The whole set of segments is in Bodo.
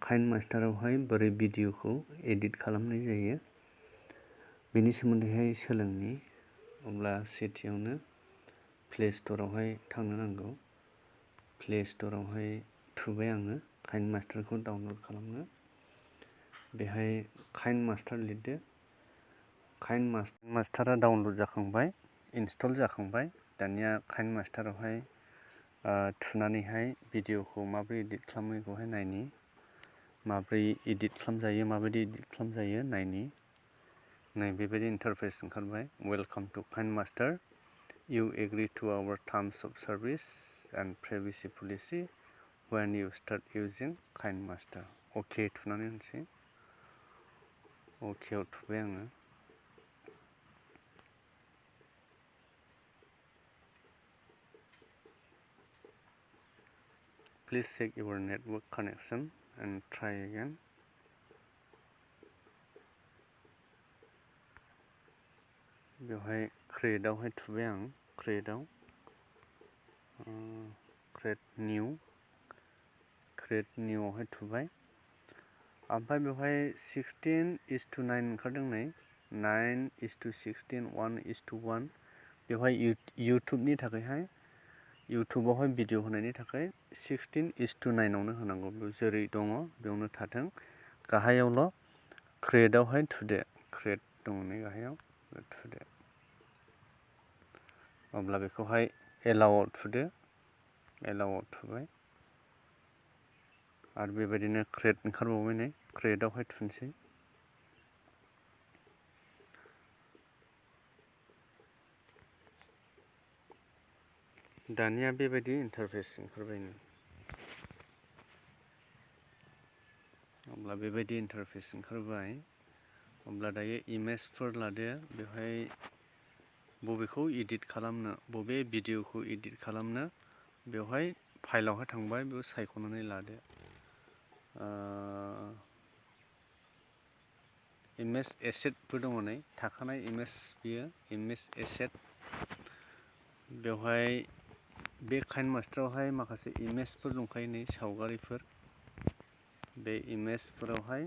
काइन मास्टारावहाय बोरै भिडिअखौ एडिट खालामनाय जायो बेनि सोमोन्दैहाय सोलोंनि। अब्ला सेथियावनो प्ले स्ट'रावहाय थांनो नांगौ। प्ले स्ट'रावहाय थुबाय आङो काइन मास्टारखौ डाउनलड खालामनो। बेहाय काइन मास्टार लिरदो। काइन मास्टारा डाउनलड जाखांबाय, इनस्टल जाखांबाय। दानिया काइन मास्टारावहाय थुनानैहाय भिडिअखौ माबोरै एडिट खालामो बेखौहाय नायनि। माबोरै एडिट खालामजायो, माबायदि एडिट खालामजायो नायनि। नै बेबायदि इन्टारफेस ओंखारबाय। Welcome to KineMaster. You agree to our terms of service and privacy policy when you start using kine master. Okay थुनानै होनसै। Okay आव थुबाय आङो। Please check your network connection and try again. बेवहाय क्रिएटआवहाय थुबाय आं। क्रिएट निउआवहाय थुबाय। ओमफ्राय बेवहाय 16:9 ओंखारदों नै। 9:16, 1:1। बेवहाय इउटुबनि थाखायहाय इउटुबावहाय भिडिअ होनायनि थाखाय 16:9आवनो होनांगौ। बेयाव जेरै दङ बेयावनो थाथों। गाहायावल' क्रिएटआवहाय थुदो। क्रिएट दङ नै गाहायाव थुदो। अब्ला बेखौहाय एलाउआव थुदो। एलाउआव थुबाय। आरो बेबायदिनो क्रिएट ओंखारबावबाय नै। क्रिएटआवहाय थुनोसै। दानिया बेबायदि इन्टारफेस ओंखारबाय नै। अब्ला बेबायदि इन्टारफेस ओंखारबाय। अब्ला दायो इमेजफोर लादो। बेवहाय बबेखौ एडिट खालामनो, बबे भिडिअखौ एडिट खालामनो, बेवहाय फाइलावहाय थांबाय, बेयाव सायख'नानै लादो। इमेज एसेटबो दङ नै। थाखानाय इमेज बियो इमेज एसेट। बेवहाय बे काइन मास्टारावहाय माखासे इमेजफोर दंखायो नै, सावगारिफोर। बे इमेजफोरावहाय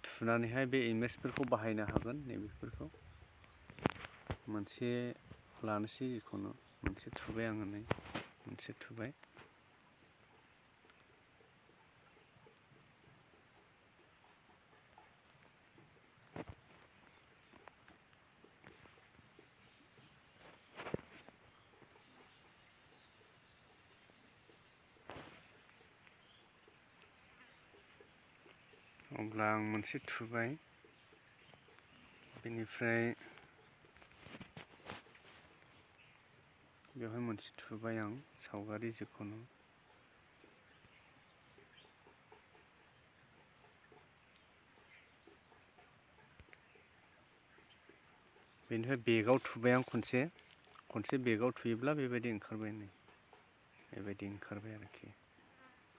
थुनानैहाय बे इमेजफोरखौ बाहायनो हागोन। नैबेफोरखौ मोनसे लानोसै, जिखुनु मोनसे थुबाय आङो नै। मोनसे थुबाय। अब्ला आं मोनसे थुबाय। बेनिफ्राय बेवहाय मोनसे थुबाय आं, सावगारि जिखुनु। बेनिफ्राय बेगाव थुबाय आं खनसे बेगाव थुयोब्ला बेबायदि ओंखारबाय नै। बेबायदि ओंखारबाय आरोखि।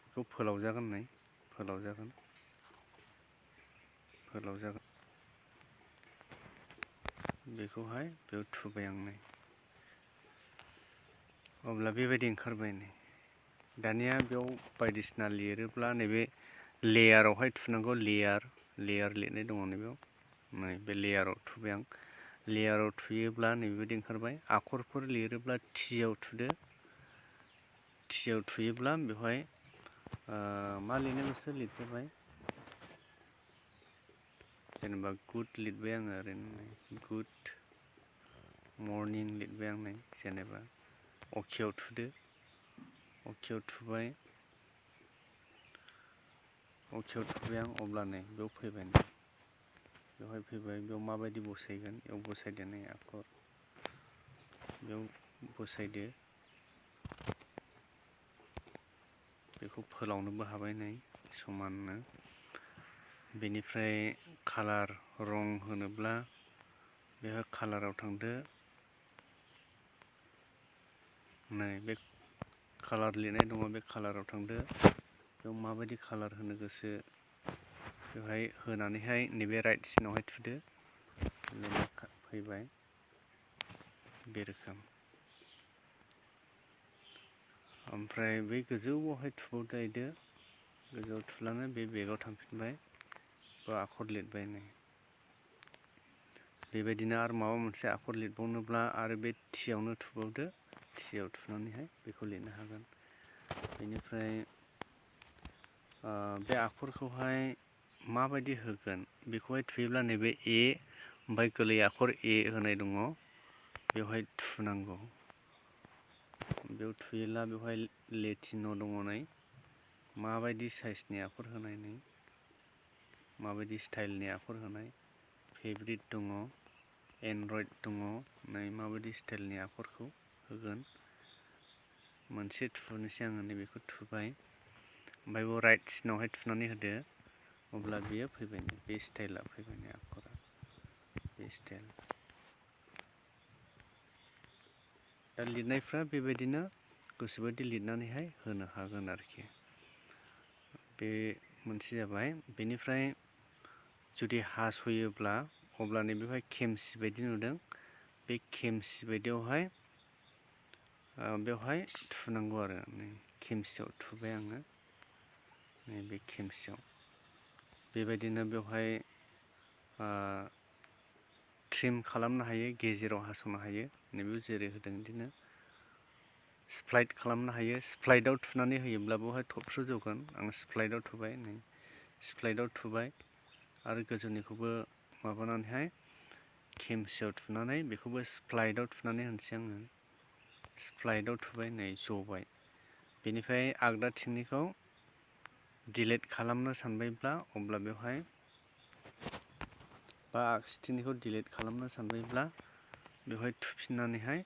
बेखौ फोलावजागोन नै। फोलावजागोन। बेखौहाय बेयाव थुबाय आं नै। अब्ला बेबायदि ओंखारबाय नै। दानिया बेयाव बायदिसिना लिरोब्ला नैबे लेयारावहाय थुनांगौ। लेयार लिरनाय दङ नैबेयाव। नै बे लेयाराव थुबाय आं। लेयाराव थुयोब्ला नैबेबायदि ओंखारबाय। आखरफोर लिरोब्ला टिआव थुदो। टिआव थुयोब्ला बेवहाय मा लिरनो गोसो लिरजाबाय। जेनेबा गुड लिरबाय आङो ओरैनो। गुड मर्निं लिरबाय आं नै जेनेबा। अकेआव थुदो। अकेआव थुबाय। अकेआव थुबाय आं। अब्ला नै बेयाव फैबाय नै। बेवहाय फैबाय। बेयाव माबायदि बसायगोन बेयाव बसायदो नै आखर। बेयाव बसायदो। बेखौ फोलावनोबो हाबाय नै समाननो। बेनिफ्राय कालार रं होनोब्ला बेवहाय कालाराव थांदो। नै बे कालार लिरनाय दङ, बे कालाराव थांदो। बेयाव माबायदि कालार होनो गोसो बेवहाय होनानैहाय नैबे राइट सिनावहाय थुदो। फैबाय बे रोखोम। ओमफ्राय बै गोजौआवहाय थुबावदो गोजौआव थुब्लानो बे बेगाव थांफिनबाय बा आखर लिरबाय नै बेबायदिनो आरो माबा मोनसे आखर लिरबावनोब्ला आरो बे टियावनो थुबावदो टियाव थुनानैहाय बेखौ लिरनो हागोन। बेनिफ्राय बे आखरखौहाय माबायदि होगोन बेखौहाय थुयोब्ला नैबे ए ओमफ्राय गोरलै आखर ए होनाय दङ बेवहाय थुनांगौ। बेयाव थुयोब्ला बेवहाय लेटिन' दङ नै माबायदि साइसनि आखर होनाय नै माबायदि स्टाइलनि आखर होनाय फेभरिट दङ एन्ड्रइड दङ नै माबायदि स्टाइलनि आखरखौ होगोन मोनसे थुनोसै आङो नैबेखौ थुबाय ओमफ्राय बेयाव राइट सिनावहाय थुनानै होदो अब्ला बेयो फैबाय बे स्टाइला फैबाय आखरा बे स्टाइल। दा लिरनायफ्रा बेबायदिनो गोसोबायदि लिरनानैहाय होनो हागोन आरोखि बे मोनसे जाबाय। बेनिफ्राय जुदि हास'योब्ला अब्ला नैबेवहाय खेमसि बायदि नुदों बे खेमसि बायदियावहाय बेवहाय थुनांगौ आरो नै खेमसियाव थुबाय आङो नैबे खेमसियाव बेबायदिनो बेवहाय ट्रिम खालामनो हायो गेजेराव हास'नो हायो नैबेयाव जेरै होदों बिदिनो स्प्लाइट खालामनो हायो। स्प्लाइटआव थुनानै होयोब्ला बेवहाय थबस्र' जगोन आं स्प्लाइटआव थुबाय नै स्प्लाइटआव थुबाय आरो गोजौनिखौबो माबानानैहाय खेमसियाव थुनानै बेखौबो स्प्लाइटआव थुनानै होनोसै आङो स्प्लाइटआव थुबाय नै जबाय। बेनिफ्राय आगदाथिंनिखौ डिलिट खालामनो सानबायब्ला अब्ला बेवहाय बा आगसिथिंनिखौ डिलिट खालामनो सानबायब्ला बेवहाय थुफिननानैहाय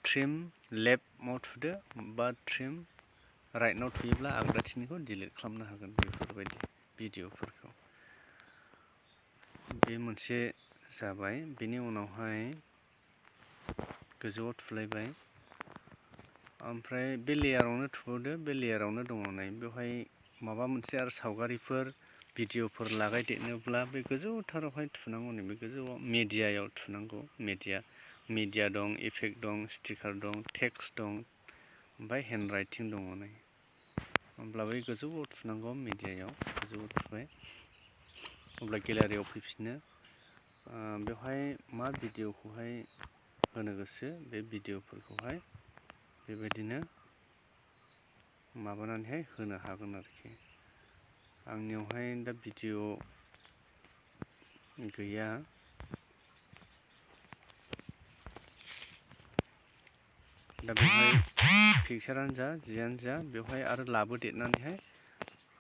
ट्रिम लेफ्टआव थुदो बा ट्रिम राइटआव थुयोब्ला आगदाथिंनिखौ डिलिट खालामनो हागोन बेफोरबायदि भिडिअफोरखौ। बे मोनसे जाबाय। बेनि उनावहाय गोजौआव थुलायबाय ओमफ्राय बे लेयारावनो थुबावदो बे लेयारावनो दङ नै बेवहाय माबा मोनसे आरो सावगारिफोर भिडिअफोर लागायदेरनोब्ला बे गोजौथारावहाय थुनांगौ नै बे गोजौआव मेडियायाव थुनांगौ मेडिया दं इफेक्ट दं स्टिकार दं टेक्स्ट दं ओमफ्राय हेन्ड राइटिं दङ नै होमब्ला बै गोजौआव थुनांगौ मेडियायाव गोजौआव थुबाय अब्ला गेलारियाव फैफिनो बेवहाय मा भिडिअखौहाय होनो गोसो बे भिडिअफोरखौहाय बेबायदिनो माबानानैहाय होनो हागोन आरोखि। आंनियावहाय दा भिडिअ गैया दा बेवहाय पिकचारानो जा जियानो जा बेवहाय आरो लाबोदेरनानैहाय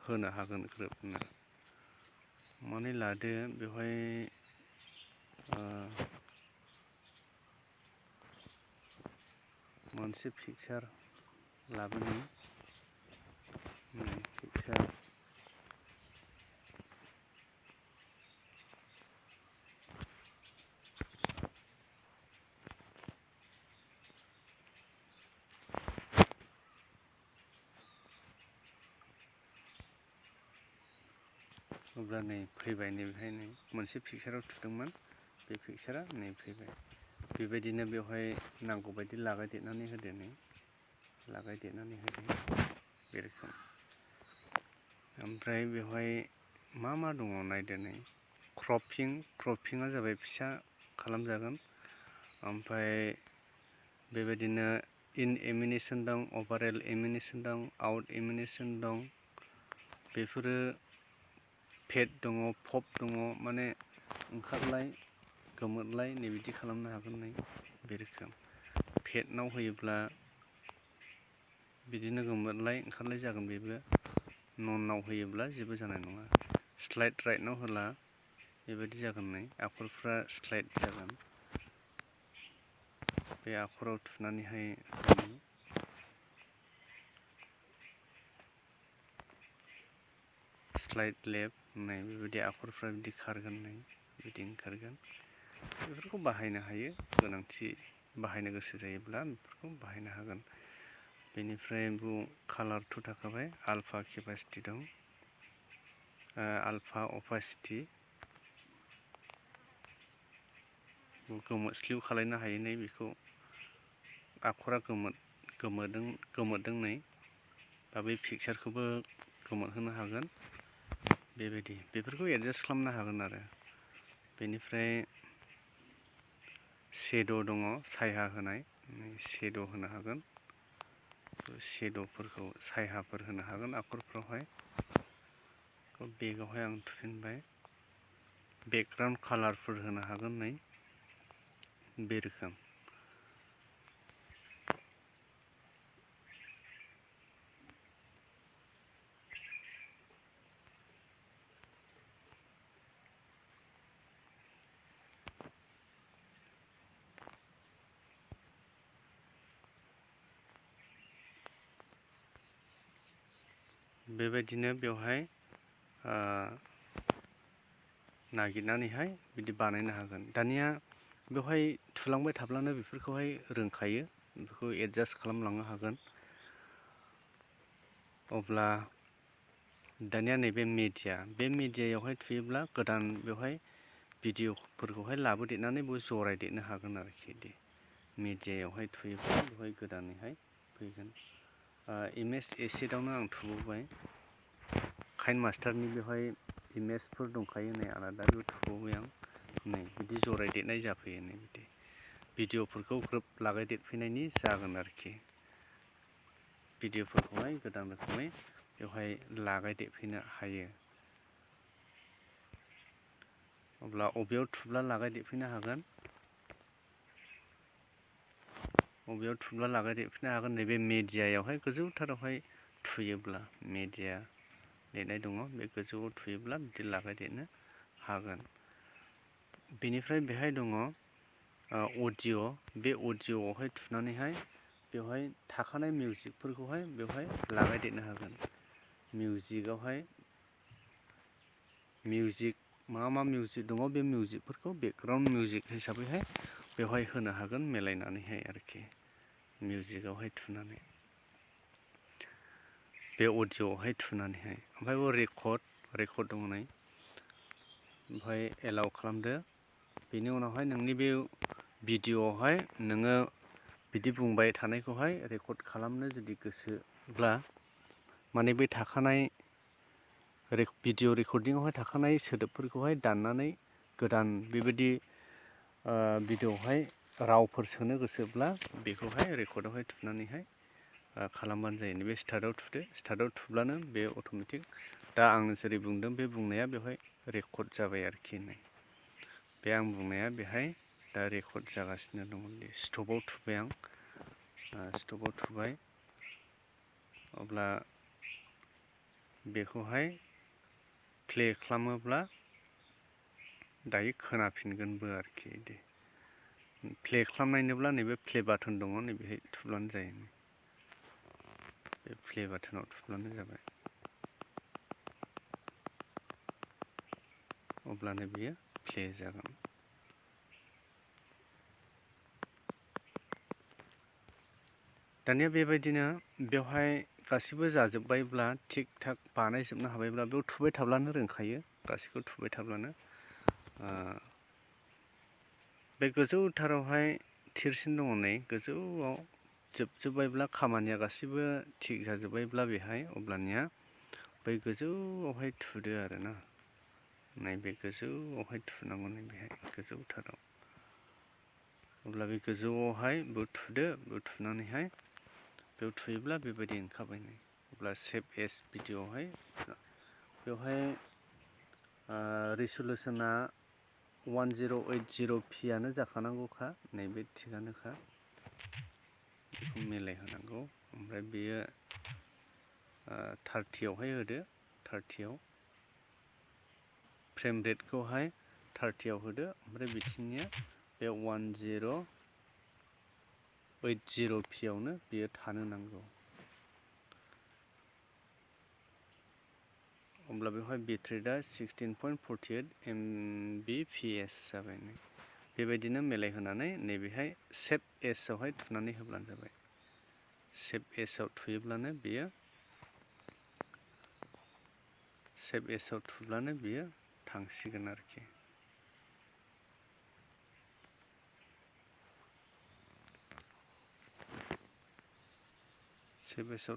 होनो हागोन ग्रोबनो माने लादो बेवहाय मोनसे पिकचार लाबोनि पिकचार अब्ला नै फैबाय नैबेहाय नै मोनसे पिकचाराव थुदोंमोन बे पिकचारा नै फैबाय। बेबायदिनो बेवहाय नांगौबायदि लागायदेरनानै होदो नै लागायदेरनानै होदो बे रोखोम। ओमफ्राय बेवहाय मा दङ नायदो नै क्रपिंआ जाबाय फिसा खालामजागोन ओमफ्राय बेबायदिनो इन एमिनेसन दं अभारअल एमिनेसन दं आउट एमिनेसन दं बेफोरो फेड दङ पप दङ माने ओंखारलाय गोमोरलाय नै बिदि खालामनो हागोन नै बे रोखोम। फेडनाव होयोब्ला बिदिनो गोमोरलाय ओंखारलाय जागोन बेबो ननाव होयोब्ला जेबो जानाय नङा। स्लाइड राइटनाव होला बेबायदि जागोन नै आखरफ्रा स्लाइड जागोन बे आखराव थुनानैहाय स्लाइड लेफ्ट नै बेबायदि आखरफ्रा बिदि खारगोन नै बिदि ओंखारगोन बेफोरखौ बाहायनो हायो गोनांथि बाहायनो गोसो जायोब्ला बेफोरखौ बाहायनो हागोन। बेनिफ्राय कालारथ' थाखाबाय आल्फा केपासिटि दं आल्फा अपासिटि गोमोस्लिउ खालायनो हायो नै बेखौ आखरा गोमोरदों नै बा बै पिक्सारखौबो गोमोरहोनो हागोन। बेबायदि बेफोरखौ एडजास्ट खालामनो हागोन आरो। बेनिफ्राय शेड' दङ, सायहा होनाय, शेड' होनो हागोन। शेड'फोरखौ सायहाफोर होनो हागोन आखरफ्रावहाय। बेगावहाय आं थुफिनबाय। बेकग्राउन्ड कालारफोर होनो हागोन नै बे रोखोम। बेबायदिनो बेवहाय नागिरनानैहाय बिदि बानायनो हागोन। दानिया बेवहाय थुलांबाय थाब्लानो बेफोरखौहाय रोंखायो, बेखौ एडजास्ट खालामलांनो हागोन। अब्ला दानिया नैबे मेडिया, बे मेडियायावहाय थुयोब्ला गोदान बेवहाय भिडिअफोरखौहाय लाबोदेरनानै बेव जरायदेरनो हागोन आरोखि। मेडियायावहाय थुयोब्ला बेवहाय गोदानैहाय फैगोन। इमेज एसेटआवनो आं थुबावबाय। काइन मास्टारनि बेवहाय इमेजफोर दंखायो नै आलादा, बेयाव थुबावबाय आं। नै बिदि जरायदेरनाय जाफैयो नै बिदि। भिडिअफोरखौ ग्रोब लागायदेरफैनायनि जागोन आरोखि। भिडिअफोरखौहाय गोदान रोखोमै बेवहाय लागायदेरफैनो हायो। अब्ला अबेयाव थुब्ला लागायदेरफैनो हागोन? अबेयाव थुब्ला लागायदेरफैनो हागोन? नैबे मेडियायावहाय गोजौथारावहाय थुयोब्ला, मेडिया लिरनाय दङ, बे गोजौआव थुयोब्ला बिदि लागायदेरनो हागोन। बेनिफ्राय बेहाय दङ अडिअ', बे अडिअ'आवहाय थुनानैहाय बेवहाय थाखानाय मिउजिकफोरखौहाय बेवहाय लागायदेरनो हागोन। मिउजिकआवहाय मिउजिक मा मिउजिक दङ, बे मिउजिकफोरखौ बेकग्राउन्ड मिउजिक हिसाबैहाय बेवहाय होनो हागोन मिलायनानैहाय आरोखि। मिउजिकआवहाय थुनानै, बे अडिअ'आवहाय थुनानैहाय। ओमफ्राय बेयाव रेकर्ड दङ नै, ओमफ्राय एलाउ खालामदो। बेनि उनावहाय नोंनि बे भिडिअ'आवहाय नोङो बिदि बुंबाय थानायखौहाय रेकर्ड खालामनो जुदि गोसोब्ला, माने बे थाखानाय भिडिअ' रेकर्डिंआवहाय थाखानाय सोदोबफोरखौहाय दाननानै गोदान बेबायदि भिडिअ'आवहाय रावफोर सोनो गोसोब्ला बेखौहाय रेकर्डआवहाय थुनानैहाय खालामबानो जायो। नैबे स्टार्टआव थुदो, स्टार्टआव थुब्लानो बे अट'मेटिक दा आं जेरै बुंदों बे बुंनाया बेवहाय रेकर्ड जाबाय आरोखि। नै बे आं बुंनाया बेहाय दा रेकर्ड जागासिनो दङ। स्टपआव थुबाय आं, स्टपआव थुबाय। अब्ला बेखौहाय प्ले खालामोब्ला दायो खोनाफिनगोनबो आरोखि। प्ले खालामनायनोब्ला नैबे प्ले बाटन दङ, नैबेहाय थुब्लानो जायो। बे प्ले बाटनाव थुब्लानो जाबाय। अब्लानो बियो प्ले जागोन। दानिया बेबायदिनो बेवहाय गासिबो जाजोब्बायब्ला, थिग थाक बानायजोबनो हाबायब्ला, बेयाव थुबाय थाब्लानो रोंखायो, गासिखौबो थुबाय थाब्लानो। बे गोजौथारावहाय थिरसिन दङ नै, गोजौआव जोबजोब्बायब्ला, खामानिया गासिबो थिग जाजोब्बायब्ला बेहाय, अब्लानिया बै गोजौआवहाय थुदो आरोना। नैबे गोजौआवहाय थुनांगौ, नैबेहाय गोजौथाराव। अब्ला बे गोजौआवहाय बेयाव थुदो, बेयाव थुनानैहाय बेयाव थुयोब्ला बेबायदि ओंखारबाय नै। अब्ला सेभ एस भिडिअ'आवहाय बेवहाय रिसुलेसना 1080p आनो जाखानांगौखा, नैबे थिगानोखा। बेखौ मिलायहोनांगौ। ओमफ्राय बेयो 30आवहाय होदो, 30आव। फ्रेम रेटखौहाय 30आव होदो, ओमफ्राय बिथिंनिया बे 1080p आवनो बियो थानो नांगौ। अब्ला बेवहाय बिट्रेटआ 16.48 Mbps जाबाय। बेबायदिनो मिलायहोनानै नैबेहाय सेभ एसआवहाय थुनानै होब्लानो जाबाय। सेभ एसआव थुयोब्लानो बियो, सेभ एसआव थुब्लानो बियो थांसिगोन आरोखि। Save S